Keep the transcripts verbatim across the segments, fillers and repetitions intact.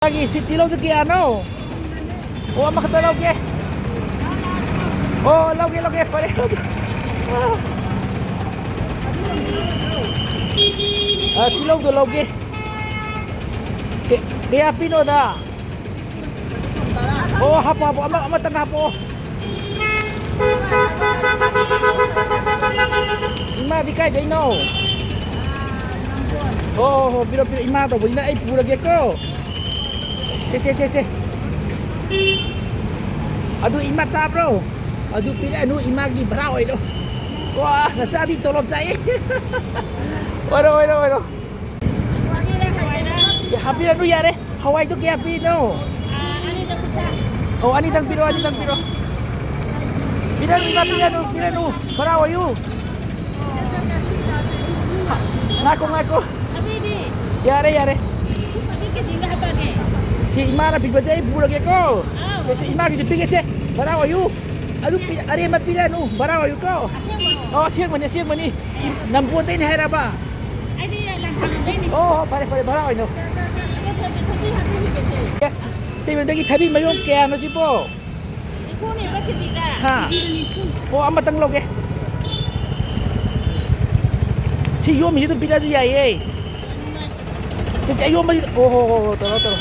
ꯅꯪꯒꯤ ꯁꯤ ꯇꯤꯜꯍꯧꯁꯦ ꯀꯌꯥꯅꯣ? ꯑꯣ, ꯑꯃꯈꯛꯇ ꯂꯧꯒꯦ꯫ ꯑꯣ, ꯂꯧꯒꯦ, ꯂꯧꯒꯦ, ꯐꯔꯦ, ꯂꯧꯒꯦ꯫ ꯑꯥ꯫ ꯑꯥ, ꯇꯤꯜꯍꯧꯗꯣ ꯂꯧꯒꯦ꯫ ꯀ-, ꯀꯌꯥ ꯄꯤꯅꯣꯗ? ꯑꯣ, ꯍꯥꯞꯄꯣ, ꯍꯥꯞꯄꯣ, ꯑꯃ, ꯑꯃꯇꯪ ꯍꯥꯞꯄꯣ꯫ ꯏꯃꯥꯗꯤ ꯀꯥꯏꯗꯩꯅꯣ? ꯍꯣ, ꯍꯣ, ꯍꯣ, ꯄꯤꯔꯣ, ꯄꯤꯔꯣ, ꯏꯃꯥ ꯇꯧꯕꯅꯤꯅ ꯑꯩ ꯄꯨꯔꯒꯦꯀꯣ꯫ ꯁꯦ, ꯁꯦ, ꯁꯦ, ꯁꯦ꯫ ꯑꯗꯨ ꯏꯃꯥ ꯇꯥꯕ꯭ꯔꯣ? ꯑꯗꯨ ꯄꯤꯔꯛꯑꯅꯨ, ꯏꯃꯥꯒꯤ ꯚꯔꯥ ꯑꯣꯏꯔꯣ꯫ ꯋꯥ, ꯅꯆꯥꯗꯤ ꯇꯣꯂꯣꯞ ꯆꯥꯏꯌꯦ꯫ ꯑꯣꯏꯔꯣ, ꯑꯣꯏꯔꯣ, ꯑꯣꯏꯔꯣ꯫ ꯍꯥꯞꯄꯤꯔꯅꯨ ꯌꯥꯔꯦ꯫ ꯍꯋꯥꯏꯗꯣ ꯀꯌꯥ ꯄꯤꯅꯣ? ꯑꯣ, ꯑꯅꯤꯗꯪ ꯄꯤꯔꯣ, ꯑꯅꯤꯗꯪ ꯄꯤꯔꯣ꯫ ꯄꯤꯔꯅꯨ, ꯏꯃꯥ, ꯄꯤꯔꯅꯨ, ꯄꯤꯔꯅꯨ꯫ ꯚꯔꯥ ꯑꯣꯏꯌꯨ꯫ ꯉꯥꯏꯈꯣ, ꯉꯥꯏꯈꯣ꯫ ꯌꯥꯔꯦ, ꯌꯥꯔꯦ꯫ ꯁꯤ ꯏꯃꯥꯅ ꯄꯤꯕꯁꯦ ꯑꯩ ꯄꯨꯔꯒꯦꯀꯣ꯫ ꯁꯦ, ꯁꯦ, ꯏꯃꯥꯒꯤꯁꯨ ꯄꯤꯒꯦꯁꯦ꯫ ꯚꯔꯥ ꯑꯣꯏꯌꯨ꯫ ꯑꯗꯨ ꯄꯤ-, ꯑꯔꯦꯝꯕ ꯄꯤꯔꯅꯨ꯫ ꯚꯔꯥ ꯑꯣꯏꯌꯨꯀꯣ꯫ ꯑꯣ, ꯑꯁꯦꯡꯕꯅꯤ, ꯑꯁꯦꯡꯕꯅꯤ꯫ ꯅꯝꯕꯣꯟꯗꯩꯅꯦ ꯍꯥꯏꯔꯕ? ꯑꯩꯗꯤ ꯂꯪꯈꯥꯂꯣꯡꯗꯩꯅꯤ꯫ ꯑꯣ, ꯍꯣ, ꯐꯔꯦ, ꯐꯔꯦ, ꯚꯔꯥ ꯑꯣꯏꯅꯣ꯫ ꯑꯗꯣ ꯊꯕꯤ, ꯊꯕꯤ ꯍꯥꯞꯄꯤꯔꯒꯦꯁꯦ꯫ ꯑꯦ, ꯇꯩꯕꯗꯒꯤ ꯊꯕꯤ ꯃꯌꯣꯝ ꯀꯌꯥꯅꯣ ꯁꯤꯕꯣ? ꯅꯤꯐꯨꯅꯦꯕ ꯀꯦꯖꯤꯗ꯫ ꯍꯥ? ꯀꯦꯖꯤꯗ ꯅꯤꯐꯨ꯫ ꯑꯣ, ꯑꯃꯇꯪ ꯂꯧꯒꯦ꯫ ꯁꯤ ꯌꯣꯝꯃꯤꯁꯤ ꯑꯗꯨꯝ ꯄꯤꯔꯛꯑꯁꯨ ꯌꯥꯏꯌꯦ꯫ ꯆꯦꯆꯦ, ꯑꯌꯣꯝꯕꯁꯤ, ꯑꯣ, ꯍꯣ, ꯍꯣ, ꯍꯣ, ꯇꯧꯔꯣ, ꯇꯧꯔꯣ꯫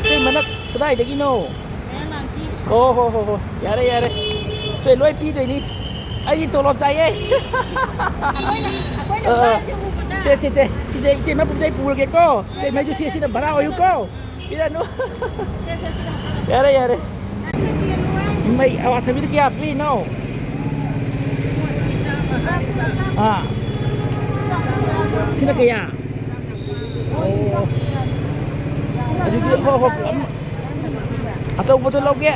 ꯁꯤ ꯃꯅꯛ ꯀꯗꯥꯏꯗꯒꯤꯅꯣ? ꯃꯌꯥꯡ ꯂꯥꯝꯕꯤ꯫ ꯑꯣ, ꯍꯣ, ꯍꯣ, ꯍꯣ, ꯌꯥꯔꯦ, ꯌꯥꯔꯦ꯫ ꯁꯦ, ꯂꯣꯏ ꯄꯤꯗꯣꯏꯅꯤ꯫ ꯑꯩꯗꯤ ꯇꯣꯂꯣꯞ ꯆꯥꯏꯌꯦ꯫ ꯑꯩꯈꯣꯏꯅ, ꯑꯩꯈꯣꯏꯅ ꯑ, ꯋꯥꯔꯤꯁꯦ ꯎꯕꯗ꯫ ꯁꯦ, ꯁꯦ, ꯁꯦ, ꯁꯤꯁꯦ ꯏꯇꯩꯃ ꯄꯨꯖꯩ ꯄꯨꯔꯒꯦꯀꯣ꯫ ꯏꯇꯩꯃꯩꯁꯨ ꯁꯤ, ꯁꯤꯗ ꯚꯔꯥ ꯑꯣꯏꯌꯨꯀꯣ꯫ ꯄꯤꯔꯅꯨ꯫ ꯁꯦ, ꯁꯦ, ꯁꯤꯗ ꯍꯥꯞꯄꯤꯔꯣ꯫ ꯌꯥꯔꯦ, ꯌꯥꯔꯦ꯫ ꯏꯃꯩ, ꯑꯋꯥꯊꯕꯤꯗ ꯀꯌꯥ ꯄꯤꯔꯤꯅꯣ? ꯑꯥ꯫ ꯁꯤꯅ ꯀꯌꯥ? ꯑꯣ꯫ ꯑꯗꯨꯗꯤ ꯍꯣ, ꯍꯣ, ꯑꯝ-, ꯑꯆꯧꯕꯗꯣ ꯂꯧꯒꯦ꯫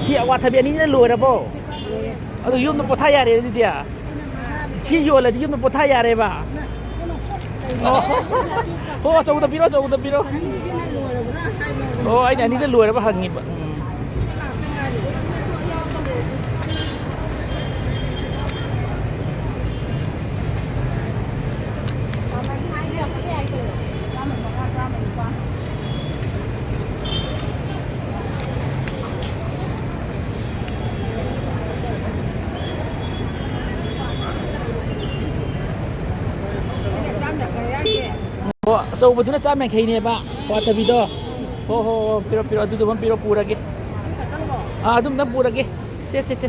ꯁꯤ ꯑꯋꯥꯊꯕꯤ ꯑꯅꯤꯁꯤꯅ ꯂꯣꯏꯔꯕꯣ? ꯑꯗꯨ ꯌꯨꯝꯗ ꯄꯣꯊꯥ ꯌꯥꯔꯦ ꯑꯗꯨꯗꯤ꯫ ꯁꯤ ꯌꯣꯜꯂꯗꯤ ꯌꯨꯝꯗ ꯄꯣꯊꯥ ꯌꯥꯔꯦꯕ꯫ ꯑꯣ꯫ ꯍꯣ, ꯑꯆꯧꯕꯗ ꯄꯤꯔꯣ, ꯑꯆꯧꯕꯗ ꯄꯤꯔꯣ꯫ ꯑꯣ, ꯑꯩꯅ ꯑꯅꯤꯗ ꯂꯣꯏꯔꯕ ꯍꯪꯉꯤꯕ꯫ ꯎꯝ꯫ ꯑꯣ, ꯑꯆꯧꯕꯗꯨꯅ ꯆꯥꯝ ꯌꯥꯡꯈꯩꯅꯦꯕ꯫ ꯋꯥꯊꯕꯤꯗꯣ꯫ ꯍꯣ, ꯍꯣ, ꯍꯣ, ꯄꯤꯔꯣ, ꯄꯤꯔꯣ, ꯑꯗꯨꯗꯨꯃ ꯄꯤꯔꯣ, ꯄꯨꯔꯒꯦ꯫ ꯑꯥ, ꯑꯗꯨꯝꯇꯪ ꯄꯨꯔꯒꯦ꯫ ꯁꯦ, ꯁꯦ, ꯁꯦ꯫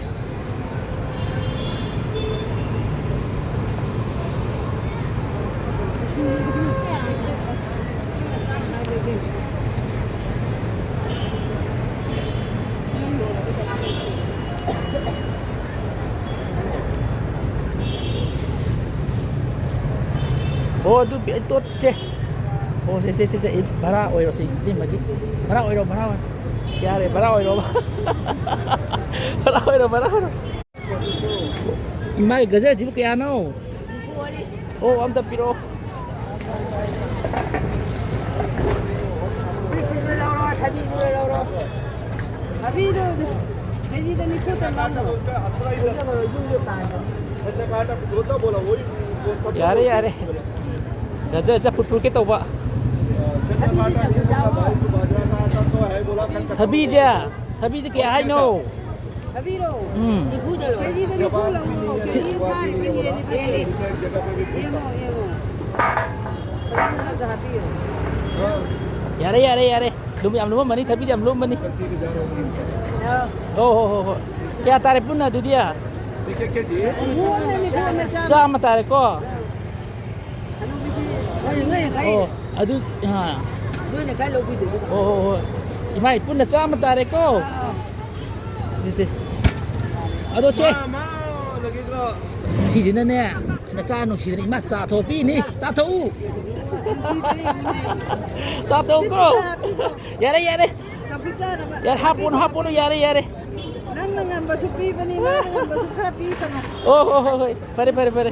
ꯑꯣ, ꯑꯗꯨ ꯄꯤ-, ꯑꯩ ꯇꯣꯠꯁꯦ꯫ ꯑꯣ, ꯁꯦ, ꯁꯦ, ꯁꯦ, ꯁꯦ, ꯑꯩ ꯚꯔꯥ ꯑꯣꯏꯔꯣ, ꯁꯤ ꯏꯇꯩꯃꯒꯤ꯫ ꯚꯔꯥ ꯑꯣꯏꯔꯣ, ꯚꯔꯥ ꯑꯣꯏꯔꯣ꯫ ꯌꯥꯔꯦ, ꯚꯔꯥ ꯑꯣꯏꯔꯣ꯫ ꯚꯔꯥ ꯑꯣꯏꯔꯣ, ꯚꯔꯥ ꯑꯣꯏꯔꯣ꯫ ꯏꯃꯥꯒꯤ ꯒꯖꯔꯁꯤꯕꯨ ꯀꯌꯥꯅꯣ? ꯑꯣ, ꯑꯝꯇ ꯄꯤꯔꯛꯑꯣ꯫ ꯊꯕꯤꯗꯨ ꯂꯧꯔꯣ, ꯊꯕꯤꯗꯨ ꯂꯧꯔꯣ꯫ ꯊꯕꯤꯗꯨ ꯀꯦꯖꯤꯗ ꯅꯤꯐꯨꯇ ꯂꯧꯔꯣ꯫ ꯌꯥꯔꯦ, ꯌꯥꯔꯦ꯫ ꯒꯖꯔ ꯆꯝꯐꯨꯠ ꯐꯨꯠꯀꯦ ꯇꯧꯕ꯫ ꯊꯕꯤꯗꯤ ꯆꯝꯐꯨꯠ ꯆꯥꯎꯋꯣ꯫ ꯊꯕꯤꯁꯦ, ꯊꯕꯤꯁꯦ ꯀꯌꯥ ꯍꯥꯏꯅꯣ? ꯊꯕꯤꯔꯣ? ꯎꯝ꯫ ꯀꯦꯖꯤꯗ ꯅꯤꯐꯨ ꯂꯧꯔꯣ꯫ ꯀꯦꯖꯤ ꯑꯃ ꯐꯥꯔꯤꯕ ꯌꯦꯟꯅꯤ ꯐꯩꯌꯦ꯫ ꯌꯦꯡꯉꯣ, ꯌꯦꯡꯉꯣ꯫ ꯐꯖ ꯐꯖꯕꯗ ꯍꯥꯞꯄꯤꯌꯨ꯫ ꯌꯥꯔꯦ, ꯌꯥꯔꯦ, ꯌꯥꯔꯦ꯫ ꯑꯗꯨꯝ ꯌꯥꯝ ꯂꯨꯝꯃꯝꯃꯅꯤ, ꯊꯕꯤꯗꯤ ꯌꯥꯝ ꯂꯨꯝꯃꯅꯤ꯫ ꯍꯣ, ꯍꯣ, ꯍꯣ, ꯍꯣ꯫ ꯀꯌꯥ ꯇꯥꯔꯦ ꯄꯨꯟꯅ ꯑꯗꯨꯗꯤ? ꯅꯤꯐꯨ ꯑꯃꯅ ꯅꯤꯐꯨ ꯑꯃ ꯆꯥꯝꯃ꯫ ꯆꯥꯝꯃ ꯇꯥꯔꯦꯀꯣ? ꯑꯅꯨꯕꯤꯁꯤ ꯆꯅꯤ ꯌꯥꯡꯈꯩ꯫ ꯑꯣ, ꯑꯗꯨ, ꯑꯥ꯫ ꯅꯣꯏꯅ ꯈꯔ ꯂꯧꯕꯤꯗꯣꯏꯕ꯫ ꯑꯣ, ꯍꯣ, ꯍꯣꯏ꯫ ꯏꯃꯥꯏ, ꯄꯨꯟꯅ ꯆꯥꯝꯃ ꯇꯥꯔꯦꯀꯣ? ꯑꯥ꯫ ꯁꯤ, ꯁꯤ꯫ ꯑꯗꯣ ꯁꯦ꯫ ꯃꯥ, ꯃꯥ, ꯂꯒꯦꯀꯣ꯫ ꯁꯤꯁꯤꯅꯅꯦ, ꯅꯆꯥ ꯅꯨꯡꯁꯤꯗꯅ ꯏꯃꯥ ꯆꯥ ꯊꯣꯛ ꯄꯤꯅꯤ꯫ ꯆꯥ ꯊꯛꯎ꯫ ꯆꯥ ꯊꯛꯎꯀꯣ꯫ ꯌꯥꯔꯦ, ꯌꯥꯔꯦ꯫ ꯆꯝꯐꯨꯠ ꯆꯥꯅꯕ꯫ ꯌꯥꯔꯦ, ꯍꯥꯞꯄꯨꯅꯨ, ꯍꯥꯞꯄꯨꯅꯨ, ꯌꯥꯔꯦ, ꯌꯥꯔꯦ꯫ ꯅꯪꯅ ꯉꯝꯕꯁꯨ ꯄꯤꯕꯅꯤ, ꯃꯥꯅ ꯉꯝꯕꯁꯨ ꯈꯔ ꯄꯤꯁꯅꯨ꯫ ꯑꯣ, ꯍꯣ, ꯍꯣ, ꯍꯣꯏ꯫ ꯐꯔꯦ, ꯐꯔꯦ, ꯐꯔꯦ꯫